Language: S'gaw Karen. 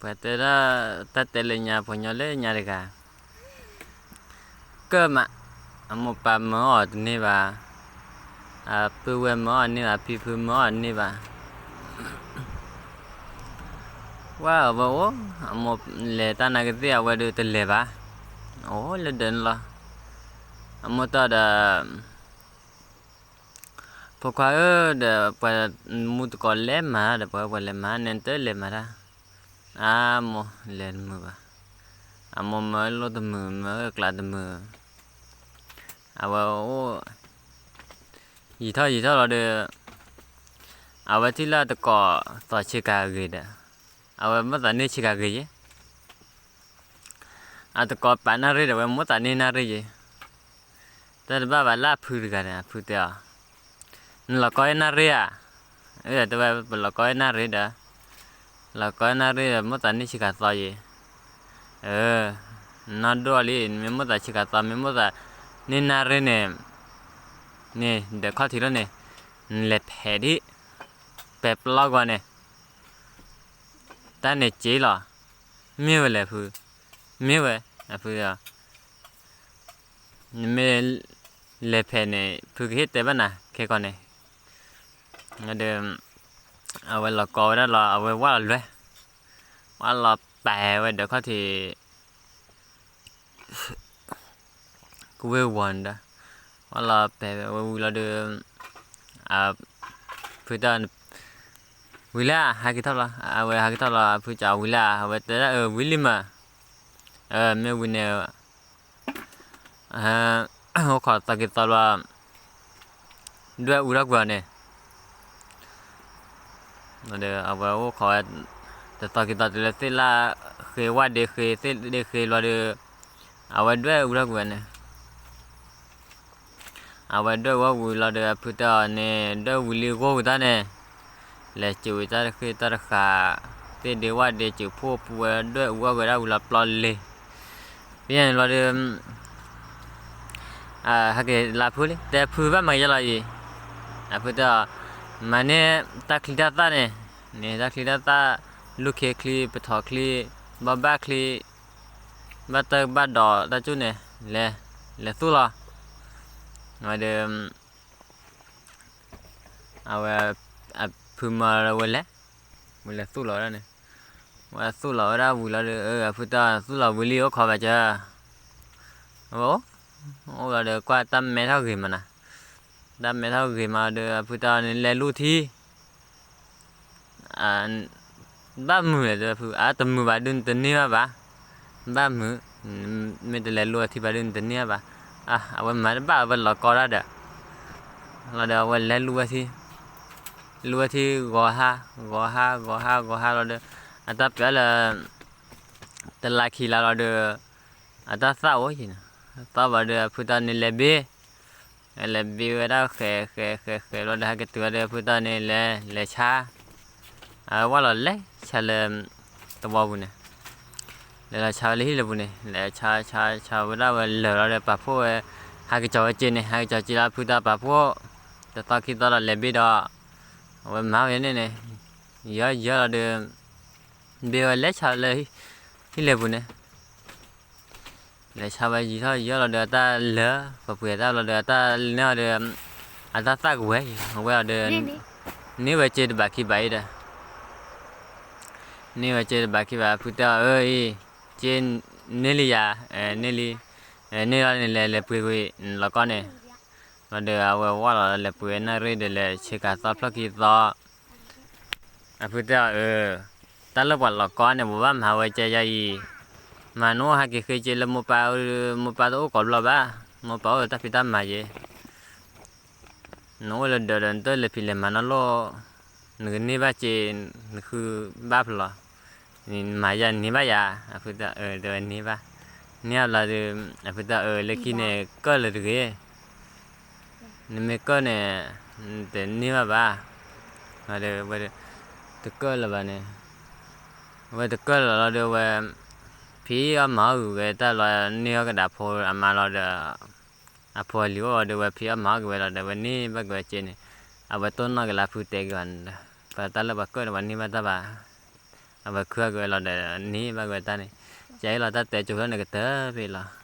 ပှၤတဲဒၣ် တၢ်တဲလၢညါ ပှၤညီလၢညါတဂၤ ကၢၢ်မး, အမိၢ်ပၢ်မၢအီၤတန့ၢ်ဘၣ်, အပုၢ်ဝဲၢ်မၢအီၤန့ၢ်ဘၣ်, ဖံဖုမၢအီၤန့ၢ်ဘၣ်. ဝဲအဝဲအိၣ်, အမိၢ်လဲၤတၢ်နာ်ကသ့ၣ် အဝဲဒုးတလဲၤဘၣ်, အိၣ်လၢဒၢးန့ၣ်လီၤ. အမိၢ်တၢ်ဒီး ဖိခွါဧၢ, ဒီးပှၤမူသကိးလဲၤမၤတၢ်ဒီး ပှၤဝဲပှၤလဲၤမၤန့ၣ် တလဲၤမၤတၢ်, အမိၢ်လဲၤတမုာ်ဘၣ်, အမိၢ်မၢလိၣ်တမုာ် မၢကျးတမုာ်, အဝဲအိၣ် ယံာ်ထီၣ်ယံာ်ထီၣ်လီၤဒီး အဝဲထံၣ်လၢတကိးသီဆ့ကၤဂ့ၤဒီး အဝဲမိၣ်သးန့ၢ်ဆ့ကၤဂ့ၤယဲ, အတကိးပာ်နၣ်ရံၣ်ဒီး အဝဲမိၣ်သးန့ၢ်နၣ်ရံၣ်ယဲ, တၢ်တဘၣ်ဘၣ်လၢအဖုတဂၤန့ၣ် အဖုတဲအီၤ, နလီၤကီအ့ၣ်နၣ်ရံၣ်ဧါ, အတဲဝဲပလီၤကီအ့ၣ်နၣ်ရံၣ်ဒီး လီၤကီအ့ၣ်နၣ်ရံၣ်ဒီး မိၣ်သးန့ၢ်ဆ့ကၤသီယဲ, နီၢ်ဒိၣ်လံ မ့ၢ်မိၣ်သးဆ့ကၤသီ မ့ၢ်မိၣ်သးန့ၢ်နၣ်ရံၣ်န့ၣ်, န့ၣ်ဒီးခီၣ်ထံးလီၤန့ၣ်, နလဲၤဖဲးဒံး, ပဲာ်ပျီကွၢ်န့ၣ် တၢ်န့ၣ်စ့လီၤ, မ့ၢ်ဝဲလဲၣ်ဖု, မ့ၢ်ဝဲ, အဖု, နမ့ၢ်လဲၤဖဲးန့ၣ် ဖုကဟ့ၣ်တဲဘၣ်နၤခဲကီန့ၣ်, ဒီး အဝဲလီၤကီဝဲဒၣ်လီၤ အဝဲဝၣ်လီၤလွဲ, ဝၣ်လီၤပဲာ်ဝဲဒီးခီၣ်ထံး ကဝ့ၢ်ဝီၤန့ၣ်ဒီး, ဝၣ်လီၤပဲာ်ဝဲဝံၤလီၤဒီး, ဖုတၢ်, ဝံၤလၢဟဲက့ၤထီၣ်လီၤ, အဝဲဟဲက့ၤထီၣ်လီၤ အဖုကဝံၤလၢ အဝဲတဲဒၣ်အဝံၤလံမး, မ့ၢ်ဝံၤန့ၣ် အိၣ်ခိးသီက့ၤသီလီၤ, ဒွဲၣ်အူထီၣ်ကွံာ်အီၤန့ၣ် ဒီးအဝဲအိၣ်ခိးဝဲ တသီက့ၤသီတုၤလၢသ့ၣ်လၣ်ဃ့ဝၣ်ဒ့ဃ့ သ့ၣ်ဒ့ဃ့လီၤဒီး, အဝဲဒွဲၣ်အူထီၣ်ကွံာ်ဝဲန့ၣ်, အဝဲဒွဲၣ်အူထီၣ်ကွံာ်လီၤဒီး အဖုတဲအီၤန့ၣ် ဒွဲၣ်ဝံၤလံဂီၢ်ဝံၤတၢ်န့ၣ်, လဲၤစူးဝံၤတၢ်တဃ့တၢ်တဃာ်, သ့ၣ်ဒ့ဝၣ်ဒ့စူးဖှိၣ်ပူၤဝဲဒွဲၣ်အူထီၣ်ကွံာ်ဒၣ်ဝံၤလီၤပျီလံ ဖဲန့ၣ်လီၤဒီး ဟဲက့ၤလၢဖုလံ တဲဖုဘၣ်မၤကယဲလီၤအံၤ, အဖုတဲအီၤ, မၤန့ၢ်တၢ်ချံတၢ်သၣ်န့ၣ်, န့ၣ်တၢ်ချံတၢ်သၣ်, လူၢ်ခ့ချံ ပထီၣ်ချံ, ဘီဘၣ်ချံ, ဘၣ်တၢ်ဘၣ်ဒိးတၢ်ကၠူၣ်န့ၣ်, လဲၤ, လဲၤသူၣ်လီၤ, ဒီး အဝဲ, အဖုမၢဝဲလဲၤ, ဝဲလဲၤသူၣ်လီၤဝဲဒၣ်န့ၣ်, ဝဲသူၣ်လီၤဝဲဒၣ်ဝံၤလီၤဒီး အဖုတဲအီၤ သူၣ်လီၤဝံၤလံအိၣ်ခိးဘၣ်စၢၤ, အဝဲအိၣ်, အိၣ်လီၤဒီးကွၢ်တၢ်မဲထီၣ်ဂ့ၤမးနၤ, တၢ်မဲထီၣ်ဂ့ၤမးဒီး အဖုတဲအီၤန့ၣ် လဲၤလူထံ ဘၣ်မုာ်လဲၣ်တဲဖု, အတမုာ်ဘၣ်ဒုးနတန့ၢ်ဘၣ်ဘၣ်, ဘၣ်မုာ်, မ့ၢ်တလဲၤလူအထံဘၣ်ဒုးနတန့ၢ်ဘၣ်ဘၣ်, အဝဲမၤတဘၣ်အဝဲလီၤကီတၢ်ဒီး, လီၤဒီးအဝဲလဲၤလူဝဲထံ, လူဝဲထံဂီၤဟါ, ဂီၤဟါ ဂီၤဟါ ဂီၤဟါလီၤဒီး, အတၢ်ပျဲလၢ တလါခံလါလီၤဒီး, အတၢ်သၣ်အိၣ်ယံၤန့ၣ်, သီဘၣ်ဒီးအဖုတဲအီၤန့ၣ်လဲၤဘ့ၣ် လဲၤဘ့ၣ်ဝဲဒၣ်ဃဲးဃဲးဃဲးဃဲးလီၤဒီး ဟဲက့ၤတုၤဝဲဒီး အဖုတဲအီၤန့ၣ်လဲၤ, လဲၤဆါ, အဝဲလီၤလဲၤဆါလၢ သဝီပူၤန့ၣ်, လဲၤလီၤဆါဝဲလၢဟံၣ်လၢပူၤန့ၣ် လဲၤဆါဆါဆါဝဲဒၣ်ဝဲလၢာ်လီၤဒီး ပာ်ဖှိၣ်ဝဲ, ဟဲက့ၤကၠီၤဝဲစ့န့ၣ် ဟဲက့ၤကၠီၤစ့လၢအဖုတဲအီၤပာ်ဖှိၣ်, တသီခံသီဒီးလဲၤဘ့ၣ်ဒီး, အဝဲမၤဝဲန့ၣ်န့ၣ်, ယီၤယီၤလီၤဒီး, ဘ့ၣ်ဝဲလဲၤဆါလၢ ဟံၣ်လၢပူၤန့ၣ် လဲၤဆါဝဲယံာ်ထီၣ်ယီၤလီၤဒီး အတၢ်လၢပှဲၤပှဲၤတၢ်လီၤဒီး အတၢ်န့ၢ်အီၤဒီး အတၢ်သၣ်ကဝဲၤအဝဲအီၤဒီး, န့ၢ်ဝဲစ့တဘးခံဘးအံၤဒီး, န့ၢ်ဝဲစ့တဘးခံဘး အဖုတဲအီၤအၢအံၤ, စ့န့ၢ်လံယၤ, န့ၢ်လံ, န့ၢ်လီၤန့ၣ်လဲၤလဲၤပှ့ၤကွံာ် လီၤကီန့ၣ်, လီၤဒီးအဝဲဝၢ်လီၤလဲၤပှ့ၤနၣ်ရံၣ်ဒီး လဲၤဆ့ကၤသီဖျီၣ်ခံသီ အဖုတဲအီၤအၢ, တၢ်လၢပှၤလီၤကီန့ၣ် ပဘၣ်မၤဝဲကဲယါအံၤ, မၤနအိၣ်ဟဲက့ၤဃ့က့လၢမိၢ်ပၢ်, မိၢ်ပၢ်တအိၣ်ကိးဘျီဘၣ်, မိၢ်ပၢ်အိၣ်လၢတၢ်ဖံးတၢ်မၤယဲ, နအိၣ်လၢဒၢးဒီး နတလဲၤဖံးလဲၤမၤနီၢ်လိၣ်, နကန့ၢ်ဘၣ်က့, နဃုဘၣ်ဖျိး, နမၤယၤန့ၢ်ဘၣ်ယၤ, အဖုတဲအၢတဲဝဲန့ၢ်ဘၣ်, န့ၢ်အဘျီဒီး, အဖုတဲအၢလၢခံန့ၣ် ကၢၣ်လၢတဂ့ၤ နမ့ၢ်ကၢၣ်န့ၣ်, နတန့ၢ်ဘၣ်ဘၣ်, ဒီးဝဲ, တကၢၣ်လၢၤဘၣ်န့ၣ်, ဝဲတကၢၣ်လၢၤလီၤဒီးဝဲ, ဖံးအီၣ်မၤအီၣ်ဂ့ၤဝဲတၢ်လီၤ န့ၢ်အီၣ်ကဒါဖိအမါလီၤဒီး, အဖိအလံၤအိၣ်ဒီးဝဲဖံးအီၣ်မၤအီၣ်ဂ့ၤဝဲလီၤဒီး ဝဲန့ၢ်ဘၣ်က့ၤဝဲစ့န့ၣ်, အဝဲတိၢ်နီၣ်က့ၤလၢဖုတဲက့ၤအီၤန့ၣ်ဒီး, ပတၢ်လၢပှၤကၢၣ်န့ၣ် ပှၤန့ၢ်ဘၣ်တၢ်ဘၣ် အဝဲခုအကဝဲလီၤဒီးန့ၢ်ဘၣ်ကဝဲတၢ်န့ၣ်, ကဲလီၤတၢ်တဲကၠိဖျၢၣ်န့ၣ်ကတၢၢ်ဖဲလီၤ,